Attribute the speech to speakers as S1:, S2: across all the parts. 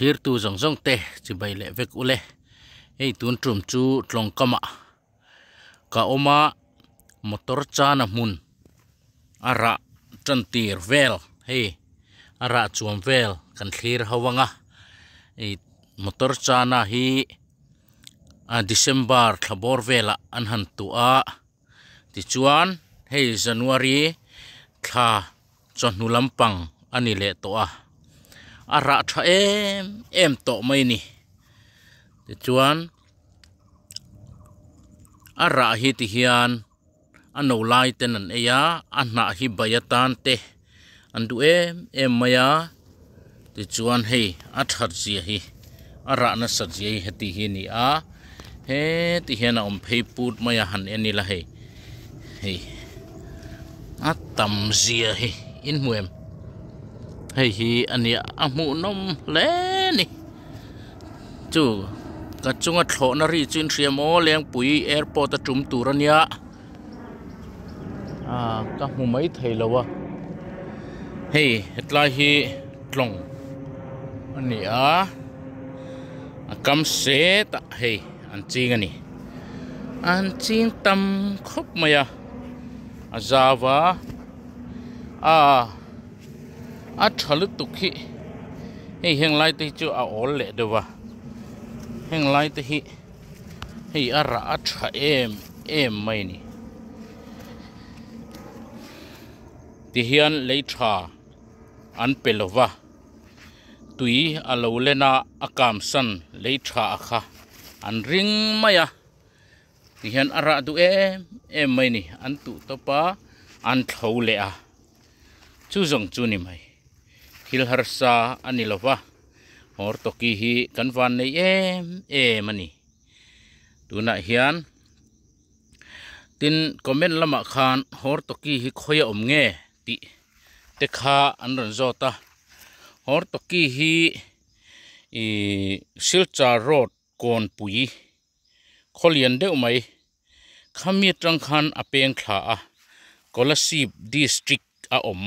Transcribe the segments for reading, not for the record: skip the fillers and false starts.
S1: Thlirtu zawng zawng te chibai leh vek ule. Hei tun tum chu tlawngkamah ka awm a, motor chana hmun a rah tan tir vel hei a rah chuam vel kan thlir ho ang a. Ih motor chana hi a December thla bawr velah an han tuah a. Tichuan hei January thla chawhnu lampang a ni leh tawh a, a rah tha em em tawh mai a ni. Tichuan a rah hi ti hian a no lai ten an ei a, a hnah hi bai atan te an duh em em mai a. Tichuan hei a that zia hi a rah nasat zia hi heti hi a ni a, heti hian a awm phei put mai a han en ila hei hei a tam zia hi in hmu em hei hi a nia a hmuhnawm hle a ni chu ka chunga thlawhna ri chu in hria maw Lengpui airport a tum tur a nia. Ah ka hmu mai thei lo a hei hetlai hi tlawng a ni a a kam set ah hei an ching a ni an ching tam khawp mai a a zau a ah a tha lutuk hi hei heng lai te hi chu a awl leh deuh a heng lai te hi. Hei a rah a tha em em mai a ni. Tihian lei tha an pe lo va, tui a lo len a, a kamsan lei tha a kha an ring mai a. Tihian a rah duh em em mai a ni, an tuh tawp a, an thlo leh a. Chu zawng chu ni mai. Thil harsa a ni lo va, hawr tawki hi kan van nei em em a ni. Tunah hian tin comment lamah khan hawr tawki hi khawi a awm nge tih te kha an rawn zawt a. Hawr tawki hi ihh Silchar road Kawnpui khawlian deuh mai khami atang khan a peng thla a Kolasib district a awm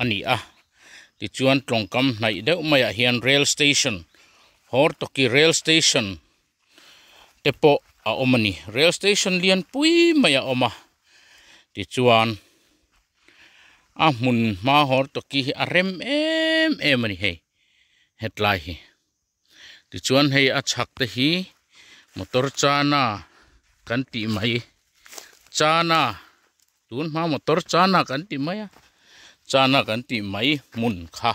S1: a ni a tichuan tawngkam hnaih deuh maiah hian rail station Hortoki rail station te pawh a awm a ni rail station lian pui mai a awm a tichuan a hmun hma Hortoki hi a rem em em a ni hei hetlai hi. Tichuan hei a chhak te hi motor chana kan tih mai chana tun hma motor chana kan tih mai a chana kan tih mai hmun kha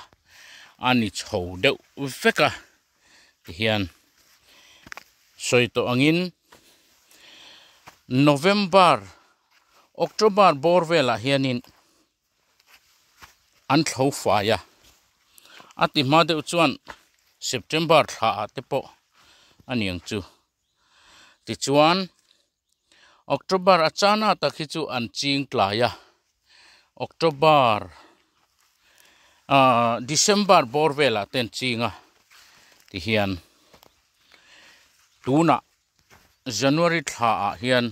S1: a ni chho deuh vek a tihian sawi tawh angin November October bawr velah hianin. an thlo fai a a ti hma deuh chuan September thla ah te pawh a ni ang chu tichuan October a chana tak hi chu an ching tlai a October ahh December bawr velah te an ching a tihian tunah January thla ah hian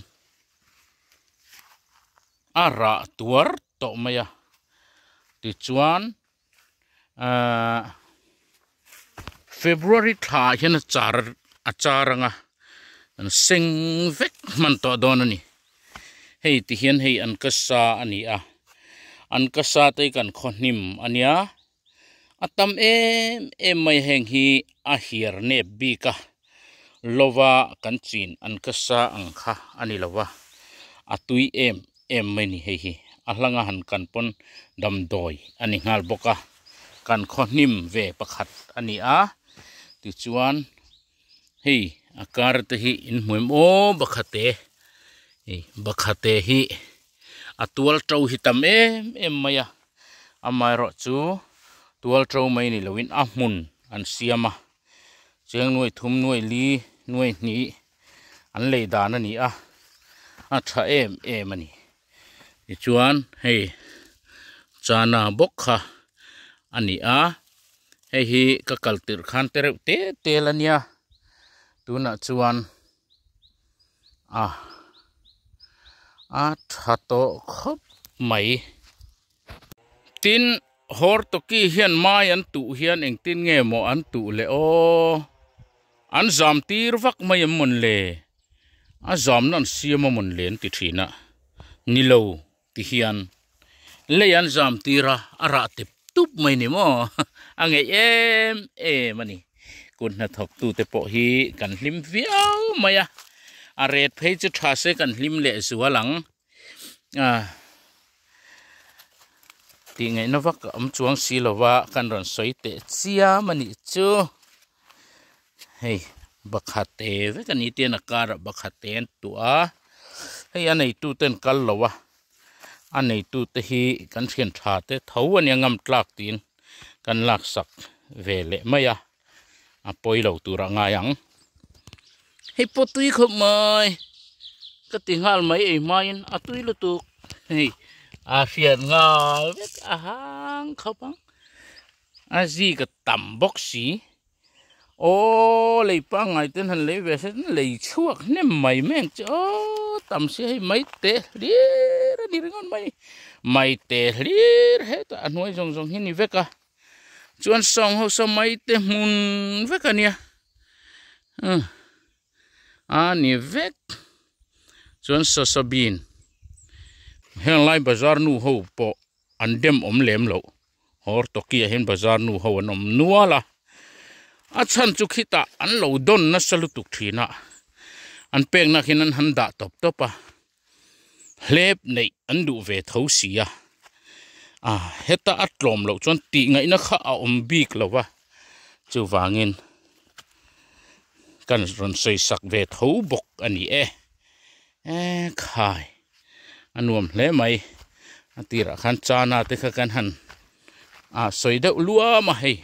S1: a rah tuar tawh mai a tichuan ahh February thla ah hian a char a char ang a an seng vek hman tawh dawn a ni hei ti hian hei an ka sa a ni a an ka sa te hi kan khaw hnim a nia a tam em em mai heng hi a hiar nep bik a lova kan chin an ka sa ang kha a ni lo va a tui em em mai a ni hei hi a hlanga han kan pawn damdawi a ni nghal bawk a kan khaw hnim ve pakhat a ni a tichuan hei a kar te hi in hmu em aw bakhate hei bakhate hi a tual to hi tam em em mai a. Amaherawhchu tual to mai ni loin a hmun an siam a cheng nuai thum nuai li nuai hnih an lei dan a ni a a tha em em a ni tichuan hei chana bawk kha a ni a hei hi ka kal tirh khan te reuh te te la nia tunah chuan a a tha tawh khawp mai. Tin, Hortoki hian mai an tuh hian engtin nge maw an tuh le aw. An zam tir vak mai em mawn le? A zamna an siam a mawn le an ti thin a. Ni lo ti hian lei an zam tir a, a rah tep tup mai ni maw? A ngeih em em a ni. Kut hnathawk tute pawh hi kan hlim viau mai a. A ret phei chu tha se kan hlim leh zual ang. Ah tih ngaihna vak a awm chuang si lova kan rawn sawi teh chiam a nih chu hei bakha te vek a ni tian a karah bakha te an tuah a hei a neitu ten kal lo a a neitu te hi kan thian tha te tho a nia ngam tlak tiin kan laksak ve leh mai a a pawi lo tur a ngai ang hei pawh tui khawp mai ka ti nghal mai ei hmain a tui lutuk hei a hriat nghal vek a hang khawp ang a zik a tam bawk si aw lei pangngai ten han lei ve se lei chhuak hnem mai mai ang che aw tam si hei mai te hlir a ni ringawt mai mai te hlir hetah a hnuai zawng zawng hi a ni vek a. Chuan sawng ho saw mai te hmun vek a nia a ni vek chuan sawsawbin heng lai bazar nu ho pawh an dem awm lem loh hawr tawki ah hian bazar nu ho an awm nual a a chhan chu khitah an lo dawn nasa lutuk thin a an pekna khian an han dah tawp tawp a. Hlep neih an duh ve tho si a, a heta a tlawm loh chuan tih ngaihna kha a awm bik lo va, chuvangin kan rawn sawi sak ve tho bawk a ni e. E khai a nuam hle mai a tirah khan chana te kha kan han a sawi deuh luam a hei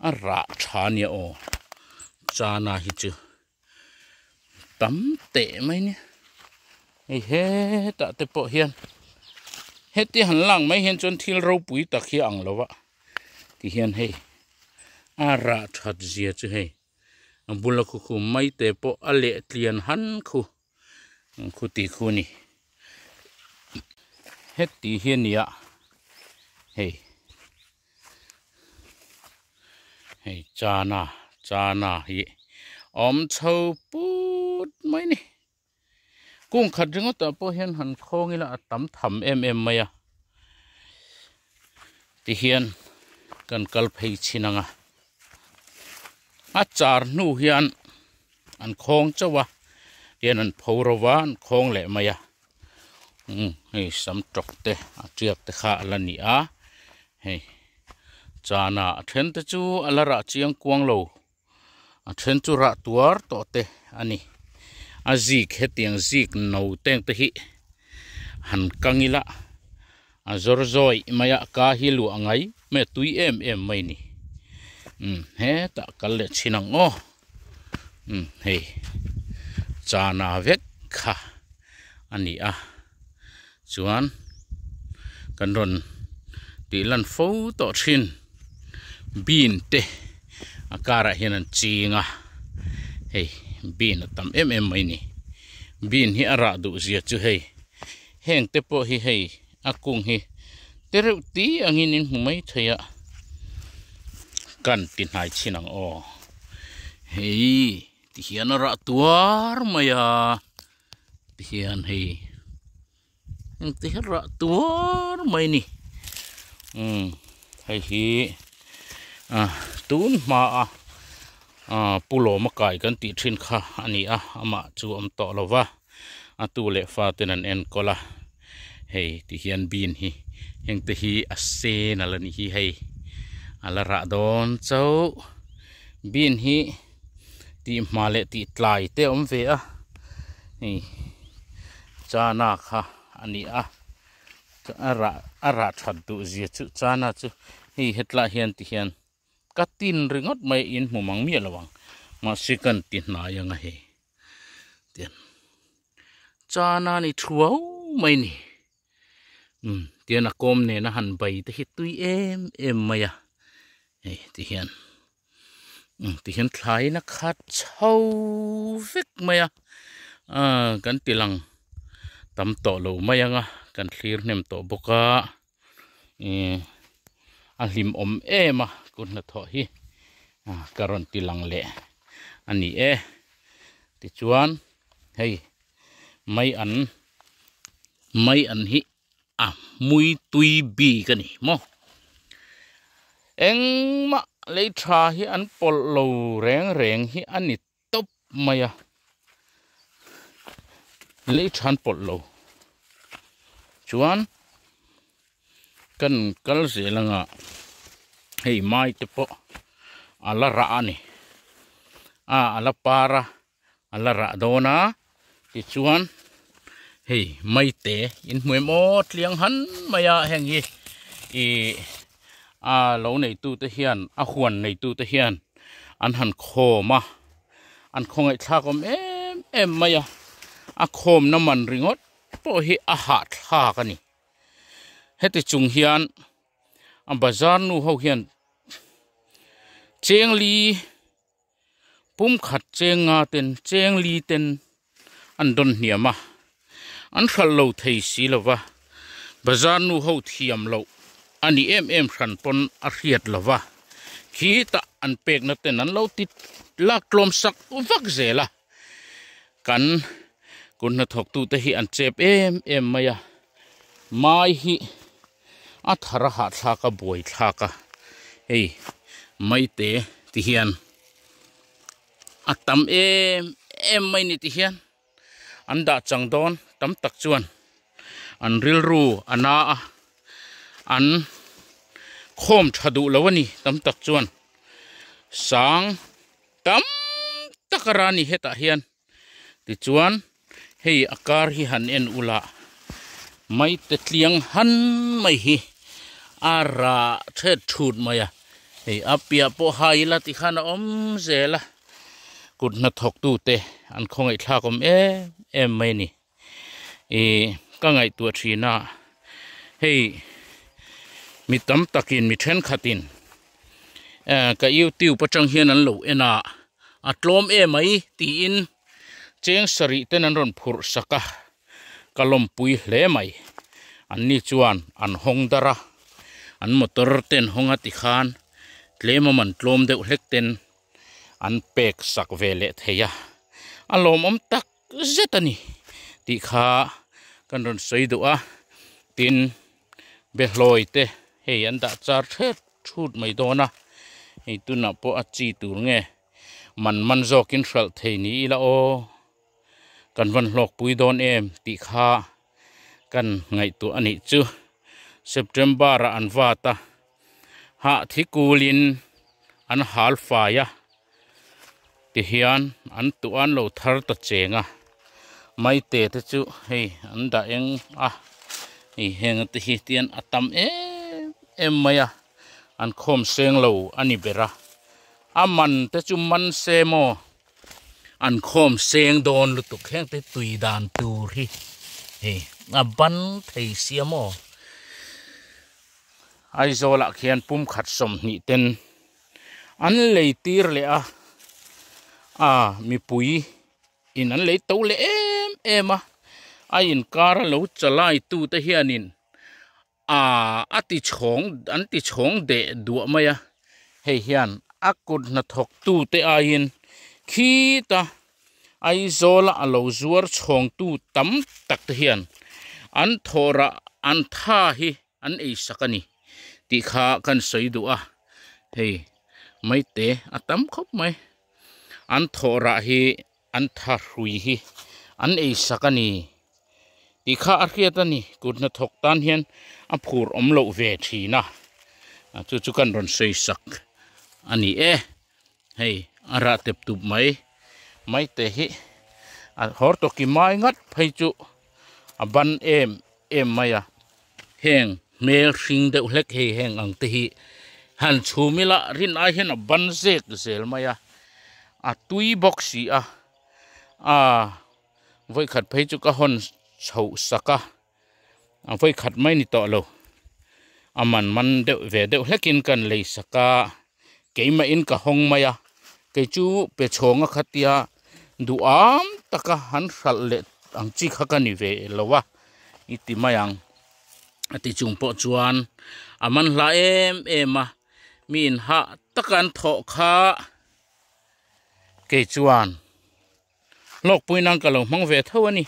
S1: a rah tha nia aw chana hi chu. Tam teh mai nia hei hetah te pawh hian heti han lang mai hian chuan thil ropui tak hi a ang lo a ti hian hei a rah that zia chu hei a bula khu khu mai te pawh a leh tlian han khu khu ti khu a ni heti hi a nia hei. Hei chana chana hi awm chho put mai ni kung khat ringawt ah pawh hian han khawng ila a tam tham em em mai a tihian kan kal phei chhin ang a a char hnu hian an khawng chauh a tihian an pho ro va an khawng leh mai a umm hei sam tawk te a tiak te kha a la ni a hei chana a then te chu a la rah chiang kuang lo a then chu rah tuar tawh te a ni a zik hetiang zik no teng te hi han kang ila a zawr zawi mai a ka hi luah ngai mai a tui em em mai a ni umm hetah kal leh chhin ang aw. Umm hei chana vek kha a ni a chuan kan rawn tih lan fo tawh thin bean te a karah hian an ching a hei bean a tam em em mai a ni bean hi a rah duh zia chu hei heng te pawh hi hei a kung hi te reuh ti angin in hmu mai thei a kan ti hnai chhin ang aw hei ti hian a rah tuar mai a ti hian hei engti hian rah tuar mai a ni umm hei hi ah tun hma a ah pu lawma kai kan tih thin kha a ni a amah chu a awm tawh lo va. A tu leh fa ten an enkawl a hei ti hian bean hi heng te hi a sen a la nih hi hei a la rah dawn chauh bean hi tih hma leh tih tlai te a awm ve a hei chana kha a ni a a rah a rah that duh zia chu chana chu hei hetlai hian ti hian. Ka tin ringawt mai in hmu mang miah lo ang mahse kan ti hnai ang a hei tian chana ni thuau mai ni umm tian a kawm nena han bai te hi tui em em mai a hei ti hian umm ti hian thlai na khat chho vek mai a ah kan ti lang tam tawh lo mai ang a kan thlir hnem tawh bawk a. Ih. A hlim awm em a kut hnathawh hi ka rawn ti lang leh a ni e. Tichuan hei mai an mai an hi a hmui tui bik a ni maw. Engmah lei tha hi an pawlh lo reng reng hi a ni tawp mai a, lei tha an pawlh lo chuan kan kal zel anga hei mai te pawh a la rah a ni a a la par a a la rah dawn a tichuan hei maite in hmu em aw tliang han mai a heng hi ih a lo neitu te hian a huan neitu te hian an han khawm a an khawngaihthlak awm em em mai a a khawmna man ringawt pawh hi a hahthlak a ni heti chung hian a bazar nu ho hian chengli pum khat cheng nga ten cheng li ten an dawn hniam a an hralh lo thei si lo va bazar nu ho thiam loh a ni em em hran pawn a hriat lo va khitah an pekna ten an lo ti lak tlawm sak vak zel a kan kut hnathawk tute hi an chep em em mai a mai hi a thar a hahthlak a buai thlak a hei maite ti hian a tam em em mai ni ti hian an dah chang dawn tam tak chuan an rilru a na a an khawm tha duh lo a ni tam tak chuan sang tam tak a ra a ni hetah hian. Tichuan hei a kar hi han en ula maite tliang han mai hi a rah thet thut mai a hei a piah pawh hai ila tikhan a awm zel a kut hnathawk tute an khawngaih thlak awm em em mai a ni ih ka ngaihtuah thin a hei mi tam takin mi thenkhatin eh ka youtube atang hian an lo en a a tlawm em mai tiin cheng sarih ten an rawn phurh sak a ka lawmpui hle mai an ni chuan an hawng dar a an motor te an hawng a tikhan tlem a man tlawm deuh hlek ten an pek sak ve leh thei a a lawmawm tak zet a ni tih kha kan rawn sawi duh a tin behlawi te hei an dah char thet thut mai dawn a hei tunah pawh a chi tur nge man man zawkin hralh thei ni ila aw kan van hlawk pui dawn em tih kha kan ngaihtuah a nih chu September ah an vat a hah thi kulin an hal fai a tihian an tuah an lo thar ta cheng a maite te chu hei an dah eng a hei heng te hi tian a tam em em mai a an khawm seng lo a ni ber a a man te chu man se maw an khawm seng dawn lutuk heng te tui dan tur hi hei a ban thei sia maw Aizawl ah khian pumkhat 20 ten an lei tir leh a a mipui in an lei to leh em em a a inkar a lo chalai tu te hianin aa a ti chhawng an ti chhawng deh duah mai a hei hian a kut hnathawk tu te aiin khita Aizawl a lo zuar chhawng tu tam tak te hian an thawhrah an tha hi an ei sak a ni tih kha kan sawi duh a hei maite a tam khawp mai an thawhrah hi an tha hrui hi an ei sak a ni tih kha a hriat a ni kut hnathawk tan hian a phur awm loh ve thin a chu chu kan rawn sawi sak a ni e hei a rah tep tup mai maite hi a hawr tawki mai ngat phei chu a ban em em mai a heng hmel hring deuh hlek hei heng ang te hi han chhum ila rin ai hian a ban zek zel mai a a tui bawk si a aa vawikhat phei chu ka hawn chhoh sak a a vawikhat mai ni tawh lo a man man deuh ve deuh hlekin kan lei sak a keimahin ka hawng mai a kei chu pe chhawng a khatia duham taka han hralh leh ang chi kha ka ni ve lo a i ti mai ang. A ti chung pawh chuan a man hla em em a, mi in hah taka an thawh kha kei chuan hlawkpui nan ka lo hmang ve tho a ni.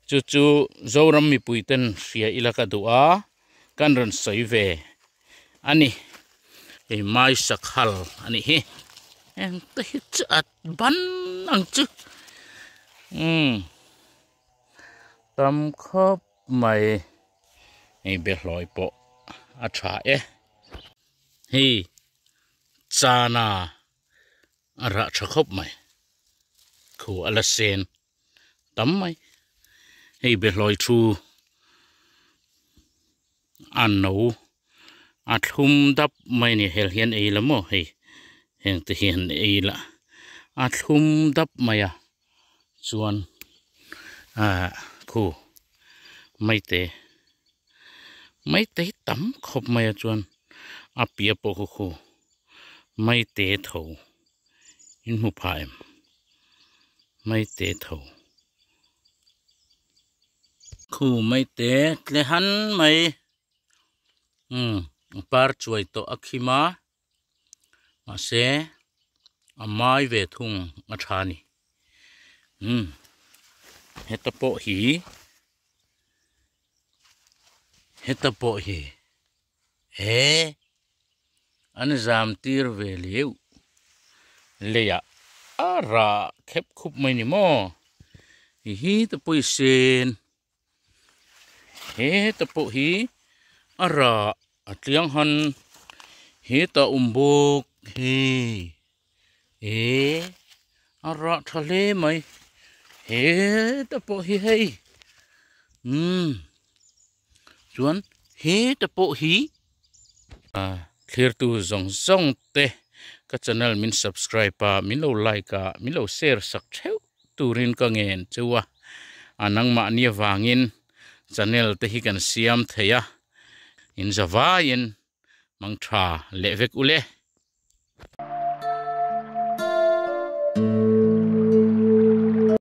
S1: Chu chu Zoram mipui ten hria ila ka duh a, kan rawn sawi ve a ni. Hei mai sakhal a nih hi, eng te hi chu a ban ang chu umm tam khawp mai hei behlawi pawh a tha e hei chana a rah tha khawp mai khu a la sen tam mai hei behlawi thu a no a thlum dap mai a ni hel hian ei la maw hei heng te hian ei la a thlum dap mai a chuan ah khu maite maite hi tam khawp mai a chuan a piah pawh khu khu maite tho in hmu phah em maite tho. Khu mai te tle han mai umm par chuai tawh a khim a mahse a mai ve thung a tha a ni umm heta pawh hi heta pawh hi he an zam tir ve leu leiah a rah khep khup mai ni maw hei hi te pawh hi sen he te pawh hi a rah a tliang han hetah awm bawk hei eh a rah tha hle mai he te pawh hi hei umm. Chuan heta pawh hi thlirtu zawng zawng te ka channel min subscribe a min lo like a min lo share sak theuh turin ka ngen cheu a a nangmahni avangin channel te hi kan siam thei a in zavaiin mangtha leh vek ule.